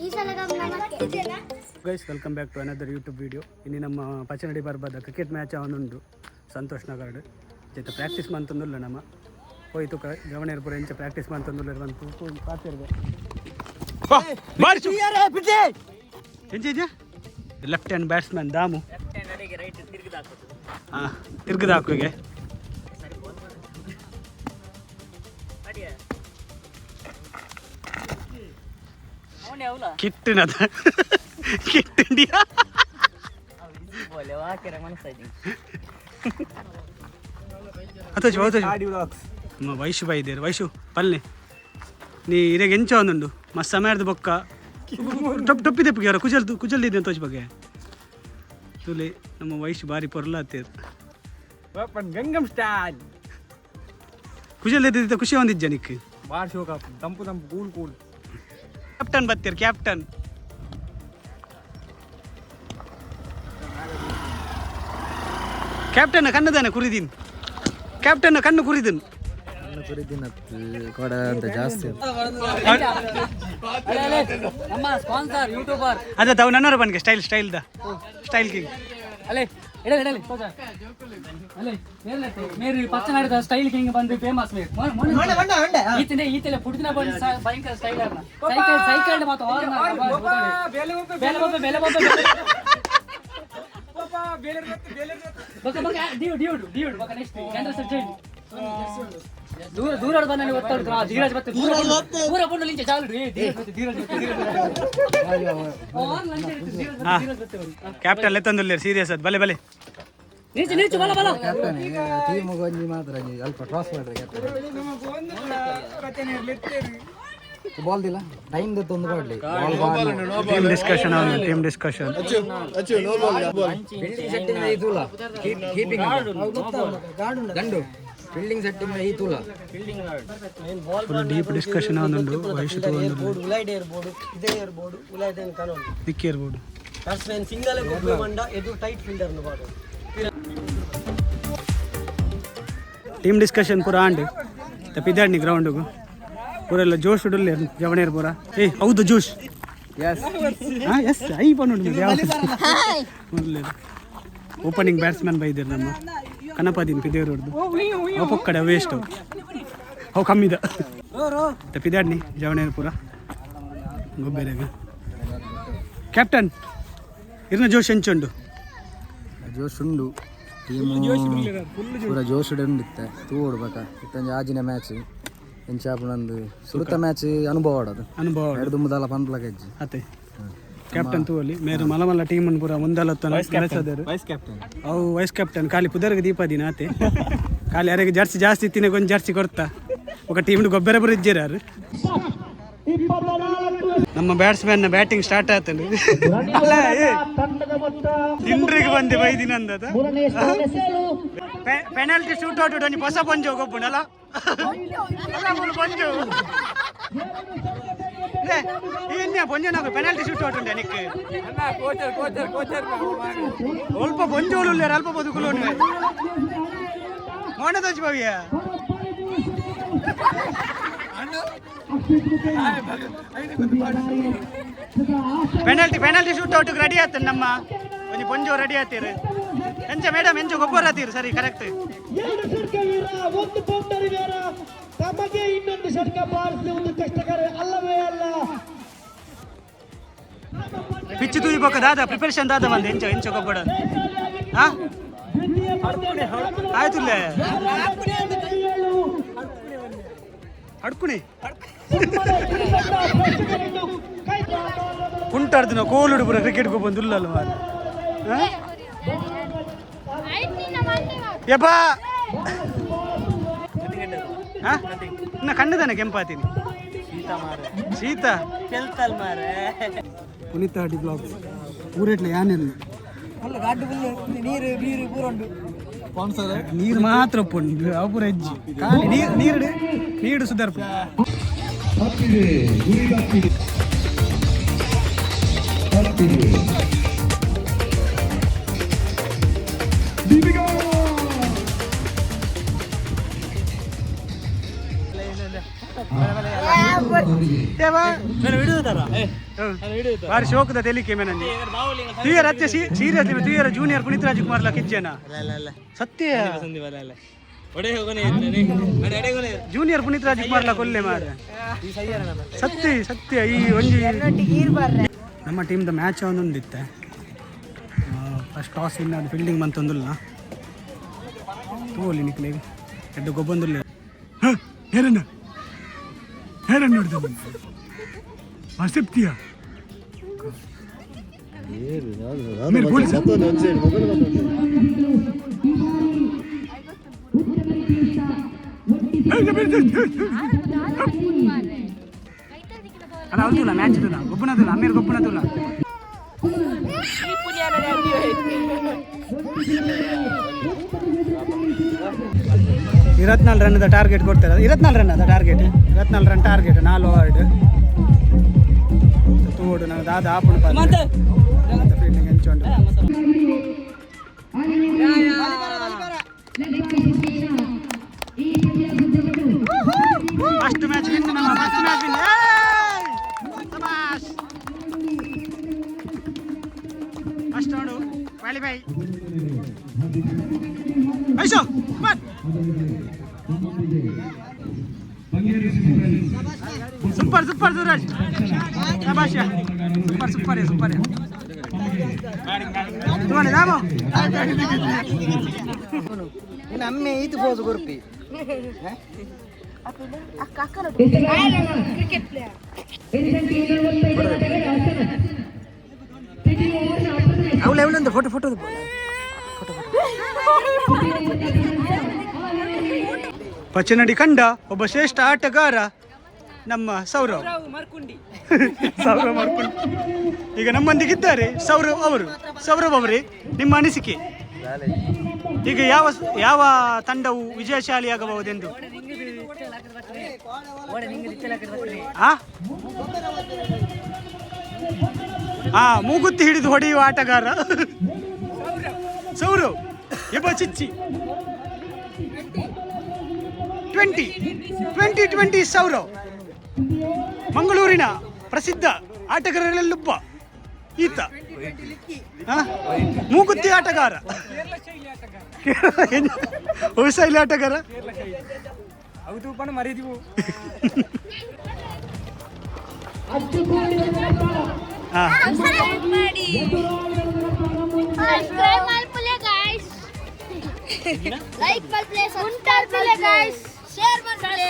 ಈ ಸಲ ಗಮನ. Guys, welcome back to another YouTube video. ಇನ್ನು ನಮ್ಮ ಪಚನಡಿ ಬರ್ಬದ ಕ್ರಿಕೆಟ್ ಮ್ಯಾಚ್ ಅವನುಂಡು ಸಂತೋಷ್ ನಗರ್ಡ್ ಜೊತೆ ಪ್ರಾಕ್ಟೀಸ್ ಮಂತಂದುಲ್ಲ. ನಮ್ಮ ಹೋಯ್ತು ಗವಣೇರ್ ಪೂರ ಎಂಚ ಪ್ರಾಕ್ಟೀಸ್ ಮಂತಂದುಲ್ಲ ಬಂತು. ಎಂಚ ಲೆಫ್ಟ್ ಹ್ಯಾಂಡ್ ಬ್ಯಾಟ್ಸ್ಮನ್ ದಾಮು. ಹಾಂ, ತಿರ್ಗದ ಹಾಕುಗೆ. ಕಿಟ್ಟಿನದ ಕಿಟ್ ಇಂಡಿಯಾ. ಅತೋಜು ಅತೋಜು. ನಮ್ಮ ವೈಶು ಬೈ ಇದ್ದೀರು. ವೈಶು ಪಲ್ಲೆ, ನೀ ಇರೆಗೆ ಎಂಚ ಒಂದುಂಡು ಮಸ್ತ್ ಸಮಯದ ಬೊಕ್ಕ ಟೊಪ್ಪಿ ಟೊಪ್ಪಿ ತೆಪ್ಪಿಗೆ ಅವರ ಕುಜಲ್ ಕುಜಲ್ ಇದೆ ತೋಚ್ ಬಗ್ಗೆ ತುಲೆ. ನಮ್ಮ ವೈಶು ಬಾರಿ ಪೊರ್ಲಾತೇರು. ಗಂಗಮ್ ಸ್ಟೈಲ್. ಕುಜಲ್ ಎದ್ದಿದ್ದ ಖುಷಿ ಒಂದಿಜ್ಜ ನಿಕ್? ಬಾರ್ ಶೋಕ, ತಂಪು ತಂಪು, ಕೂಲ್ ಕೂಲ್. ಕ್ಯಾಪ್ಟನ್ ಬತ್ತೀರ್, ಕ್ಯಾಪ್ಟನ್. ಕ್ಯಾಪ್ಟನ್ ಕಣ್ಣುದಾನೆ ಕುರಿದೀನ್, ಕ್ಯಾಪ್ಟನ್ ಕಣ್ಣು ಕುರಿದನ್. ಕೊಡ ಅಂತ ಜಾಸ್ತಿ. ನಮ್ಮ ಸ್ಪಾನ್ಸರ್ ಯೂಟ್ಯೂಬರ್. ಅದೇ ತಾವು ನನ್ನರ ಬನ್ಗೆ style style the style king. ಅಲ್ಲೇ ಎಡಲೆ ಎಡಲೆ ಅಲ್ಲೇ ಮೇರ್ಲೆತ್ತೆ ಮೇರಿ ಪಚ್ಚನಾಡಿದ ಸ್ಟೈಲ್ ಕಿಂಗ್ ಬಂದು ಫೇಮಸ್ ಮೇರ್. ಈತನೆ ಈತಲೆ ಪುಡಿದಿನ ಬಂದು ಭಯಂಕರ ಸ್ಟೈಲ್. ಸೈಕಲ್ ಸೈಕಲ್ ಮಾತು ಬೇಲೆ ಬೊಬ್ಬೆ ಬೇಲೆ ಬೊಬ್ಬೆ ಬೊಕ್ಕ ಬೊಕ್ಕ ಡ್ಯೂಡ್ ಡ್ಯೂಡ್ ಡ್ಯೂಡ್ ಬೊಕ್ಕ ನೆಕ್ಸ್ಟ್ ಕೇಂದ್ರ ಸರ್ ಜೈನ್. ದೂರ ದೂರ ಬಂದ ಒತ್ತಾಡು. ಧೀರಜ್ ಮತ್ತೆ ದೂರ ಪೂರ ಪುಂಡು ಲಿಂಚೆ ಚಾಲು ರೀ. ಧೀರಜ್ ಮತ್ತೆ ಧೀರಜ್ ಮತ್ತೆ ಧೀರಜ್ ಧೀರಜ್ ಧೀರಜ್ ಮತ್ತೆ. ಕ್ಯಾಪ್ಟನ್ ಲೆತ್ತೊಂದುಲ್ಲೇರು ಸೀರಿಯಸ್ ಅದು. ಬಲೆ ಬಲೆ. ನೀಚು ನೀಚು ಬಲ ಬಲ. ಕ್ಯಾಪ್ಟನ್ ಟೀಮ್ ಒಂಜಿ ಮಾತ್ರ ಒಂಜಿ ಅಲ್ಪ ಕ್ರಾಸ್ ಮಾಡ್ರಿ. ಕ್ಯಾಪ್ಟನ್ ಬಾಲ್ ದಿಲ್ಲ ಟೈಮ್ ದತ್ತೊಂದು ಮಾಡ್ಲಿ ಬಾಲ್. ಟೀಮ್ ಡಿಸ್ಕಷನ್ ಅವನು, ಟೀಮ್ ಡಿಸ್ಕಷನ್. ಫೀಲ್ಡಿಂಗ್ ಸೆಟ್ಟಿಂಗ್ ಈ ತೂಲ, ಕೀಪಿಂಗ್ ದಂಡು, ಫೀಲ್ಡಿಂಗ್ ಸೆಟ್ಟಿಂಗ್ ಈ ತೂಲ. ಫುಲ್ ಡೀಪ್ ಡಿಸ್ಕಷನ್ ಅವನುಂಡು ವಯಸ್ಸು. ಬೋರ್ಡ್ ಉಲೈಡ್ ಏರ್ಬೋರ್ಡ್ ಇದೇ ಏರ್ಬೋರ್ಡ್ ಉಲೈಡ್ ಕಾನೂನು. ದಿಕ್ಕಿ ಇರ್ಬೋದು. ಬ್ಯಾಟ್ಸ್ಮನ್ ಸಿಂಗಲ್ ಗೊಬ್ಬರ ಮಂಡ ಎದು ಟೈಟ್ ಫೀಲ್ಡರ್ ಬಾಡು. ಟೀಮ್ ಡಿಸ್ಕಷನ್ ಪೂರ ಆಂಡ್ ಪಿದಾಡ್ನಿ ಗ್ರೌಂಡ್ಗು. ಪೂರೆಲ್ಲ ಜೋಶ್ ಉಡುಲ್ಲೇರು ಜವಣೇರ್ ಪೂರ. ಏ ಹೌದು, ಜೋಶ್. ಎಸ್. ಹಾಂ, ಎಸ್ I ಪನ್ನುಂಡು. ಓಪನಿಂಗ್ ಬ್ಯಾಟ್ಸ್ಮನ್ ಬೈದಿರು ನಮ್ಮ ಕನಪದಿನ ಪಿದೇವ್ರದ್ದು. ಅವು ಪೊಕ್ಕಡೆ ವೇಸ್ಟ್, ಅವು ಕಮ್ಮಿದ. ಪಿದಾಡ್ನಿ ಜವಣೇರ್ ಪೂರ ಗೊಬ್ಬೆರೆಗ. ಕ್ಯಾಪ್ಟನ್, ಇರ್ನ ಜೋಶ್ ಎಂಚುಂಡು? ಜೋಶ್ ಉಂಡು. ಟೀಮು ಪೂರ ಜೋಶ್ ಉಂಡಿತ್ತೆ. ತೂ ಓಡ್ಬೇಕ ಇತ್ತೊಂಜಿ ಆಜಿನ ಮ್ಯಾಚ್ ಎಂಚಾಪುನಂದು ಸುರುತ ಮ್ಯಾಚ್ ಅನುಭವ ಆಡೋದು. ಅನುಭವ. ಎರಡು ದುಂಬುದಲ್ಲ ಪನ್ಪ್ಲಕ ಹೆಜ್ಜೆ. ಅತ್ತೆ ಕ್ಯಾಪ್ಟನ್ ತೂವಲ್ಲಿ ಮೇರು ಮಲ ಮಲ್ಲ ಟೀಮ್ ಪೂರ ಮುಂದಲತ್ತನ. Vice captain. ಅವು ವೈಸ್ ಕ್ಯಾಪ್ಟನ್ ಖಾಲಿ ಪುದರ್ಗೆ ದೀಪ ದಿನ ಆತೆ. ಖಾಲಿ ಯಾರಿಗೆ ಜರ್ಸಿ ಜಾಸ್ತಿ ಇತ್ತಿನ ಕೊಂಚ ಜರ್ಸಿ ಕೊಡ್ತಾ ఒక ಟೀಮ್ ಗೊಬ್ಬರ ಪೂರ ಇಜ್ಜೇರು ಯಾರು. ನಮ್ಮ ಬ್ಯಾಟ್ಸ್ಮನ್ ಬ್ಯಾಟಿಂಗ್ ಸ್ಟಾರ್ಟ್ ಆತನು. ಅಲ್ಲ, ಏ, ತಿಂಡ್ರಿಗೆ ಬಂದೆ ಬೈದಿನ ಅಂದದ. ಪೆನಾಲ್ಟಿ ಶೂಟ್ ಔಟ್ ಒಂಜಿ ಹೊಸ ಪಂಜೋ ಗೊಬ್ಬುನಲ್ಲ. ಅಲ್ಲ, ಮೂಲು ಪಂಜೋ ಏನ್ಯ ಪೊಂಜನಾಗ ಪೆನಾಲ್ಟಿ ಶೂಟ್ ಔಟ್ ಉಂಡೆ ನಿಕ್. ಕೋಚರ್ ಕೋಚರ್ ಕೋಚರ್. ಅಲ್ಪ ಪೊಂಜೋಳು ಉಲ್ಲೇರು, ಅಲ್ಪ ಬದುಕುಲು ಉಂಡೆ. ಮೋನೆ ತೋಚಿ ಭವ್ಯ. Penalty penalty shoot out ready ಆತನ ನಮ್ಮ ಒಂಜಿ ಪೊಂಜೋ ರೆಡಿ ಆತೀರು. ಎಂಚ ಮೇಡಮ್, ಎಂಚ ಗೊಬ್ಬರ ಆತೀರು? ಸರಿ, ಕರೆಕ್ಟ್. ಎರಡು ಷಟ್ಕ ವೀರ, ಒಂದು ಬೌಂಡರಿ ವೀರ. ತಮಗೆ ಇನ್ನೊಂದು ಷಟ್ಕ ಬಾರಿಸುವುದು ಕಷ್ಟಕರ ಅಲ್ಲವೇ ಅಲ್ಲ. ಪಿಚ್ ತೂಯಿ ಬೊಕ್ಕ ದಾದ ಪ್ರಿಪರೇಷನ್ ದಾದ ಬಂದು ಎಂಚ ಎಂಚ ಗೊಬ್ಬರ? ಹಾ, ಆಯ್ತು. ಅಡ್ಕುಣಿ ಕುಂಟಾಡ್ದಿನ ಕೋಲುಡು ಪೂರ ಕ್ರಿಕೆಟ್ ಗೊಬ್ಬಂದು ಮಾರ. ಯಪ್ಪ, ಹಾ ಇನ್ನ ಕಣ್ಣುದಾನೆ ಕೆಂಪಾತೀನಿ. ಶೀತ ಮಾರೆ. ಪುನೀತ ಅಡಿ ಬ್ಲಾಗ್ಸ್ ಊರೇಟ್ಲ ಯಾನೆಲ್ಲ. ನೀರು ನೀರು ಪೂರ ಉಂಟು. ನೀರು ಮಾತ್ರ ಉಪ್ಪುಂಡು, ಅವು ಪೂರ ಹೆಜ್ಜಿ ಖಾಲಿ. ನೀರು ನೀರು ನೀರು ಸುಧಾರ್ಪು. ತಪ್ಪಿದೆ, ಗುರಿ ತಪ್ಪಿದೆ, ತಪ್ಪಿದೆ. ದೀಪಿಕಾ. ದೇವಾ. ಬಿಡುವುದರ. ಬಾರಿ ಶೋಕದ ತೆಲಿಕೆ ಮೇನಂಜಿ ತುಯರ್ ಅತ್ತೆ ಸೀರಿಯಸ್ಲಿ ತುಯರ್ ಜೂನಿಯರ್ ಪುನೀತ್ ರಾಜ್ಕುಮಾರ್ ಲ ಕಿಜ್ಜನ ಸತ್ಯ. ಜೂನಿಯರ್ ಪುನೀತ್ ರಾಜ್ಕುಮಾರ್ ಲ ಕೊಲ್ಲೆ ಮಾರ. ಸತ್ಯ ಸತ್ಯ. ಈ ಒಂಜಿ ನಮ್ಮ ಟೀಮ್ದ ಮ್ಯಾಚ್ ಒಂದೊಂದಿತ್ತೆ. ಫಸ್ಟ್ ಟಾಸ್ ವಿನ್ ಅದು ಫೀಲ್ಡಿಂಗ್ ಮಂತೊಂದುಲ್ಲ. ತೂವೊಲಿ ನಿಕ್ಲೆಗ್ ಎಡ್ಡೆ ಗೊಬ್ಬೊಂದುಲ್ಲ. ಹೇರನ್ನ ಹೇರನ್ನ ನೋಡ್ದೆ ಅಸೆಪ್ತಿಯ. ಅಲ್ಲ ಹೌದಿಲ್ಲ ಮ್ಯಾಚ್ ಇದುಲ್ಲ ಗೊಬ್ಬನದಿಲ್ಲ ಅಮ್ಮೀರ್ ಗೊಬ್ಬನದಿಲ್ಲ. 24 ರನ್ ಟಾರ್ಗೆಟ್ ಕೊಡ್ತಾರೆ. 24 ರನ್ ಅದ ಟಾರ್ಗೆಟ್, 24 ರನ್ ಟಾರ್ಗೆಟ್, 4 ಓವರ್ ತೂಡು. ನಾನು ದಾದ ಆಪುಣು ಫೀಲ್ಡಿಂಗ್ ಎಂಚುಂಡು. ಫಸ್ಟ್ ಮ್ಯಾಚ್ ವಿನ್ ನಮ್ಮ, ಫಸ್ಟ್ ಮ್ಯಾಚ್ ವಿನ್. ಸಬಾಷ್. ಫಸ್ಟ್ ನೋಡು qualify. Vaishu come on. Super super Suraj, ಶಬಾಷ್. Super super super. ತೂವನೆ ದಾಮು. ಅಮ್ಮೆ ಈತು ಫೋಸ್ ಕೊರ್ಪಿ. Cricket player. ಅವಳು ಅವಳೊಂದು ಫೋಟೋ ಫೋಟೋ. ಪಚನಡಿ ಕಂಡ ಒಬ್ಬ ಶ್ರೇಷ್ಠ ಆಟಗಾರ ನಮ್ಮ ಸೌರವ್, ಸೌರವ್ ಮರ್ಕುಂಡಿ ಈಗ ನಮ್ಮೊಂದಿಗಿದ್ದಾರೆ. ಸೌರವ್ ಅವರು, ಸೌರವ್ ಅವರೇ, ನಿಮ್ಮ ಅನಿಸಿಕೆ ಈಗ ಯಾವ ಯಾವ ತಂಡವು ವಿಜಯಶಾಲಿಯಾಗಬಹುದೆಂದು? ಆ ಆ ಮೂಗುತ್ತಿ ಹಿಡಿದು ಹೊಡೆಯುವ ಆಟಗಾರ ಸೌರವ್ ಎಬ್ಬ ಚಿಚ್ಚಿ. 20 20 20 ಸೌರವ್ ಮಂಗಳೂರಿನ ಪ್ರಸಿದ್ಧ ಆಟಗಾರರಲ್ಲೊಬ್ಬ ಈತ. ಆ? ಮೂಗುತ್ತಿ ಆಟಗಾರ, ಶೈಲಿ ಆಟಗಾರ. ಅವು ಪಣ ಮರೀದಿವು. ಹಾ. ಮಾಡಿ ಸಬ್ಸ್ಕ್ರೈಬ್ ಮಲ್ಪುಲೆ ಗಾಯ್ಸ್, ಲೈಕ್ ಮಲ್ಪುಲೆ, ಸಬ್ಸ್ಕ್ರೈಬ್ ಮಲ್ಪುಲೆ ಗಾಯ್ಸ್, ಶೇರ್ ಮಲ್ಪುಲೆ.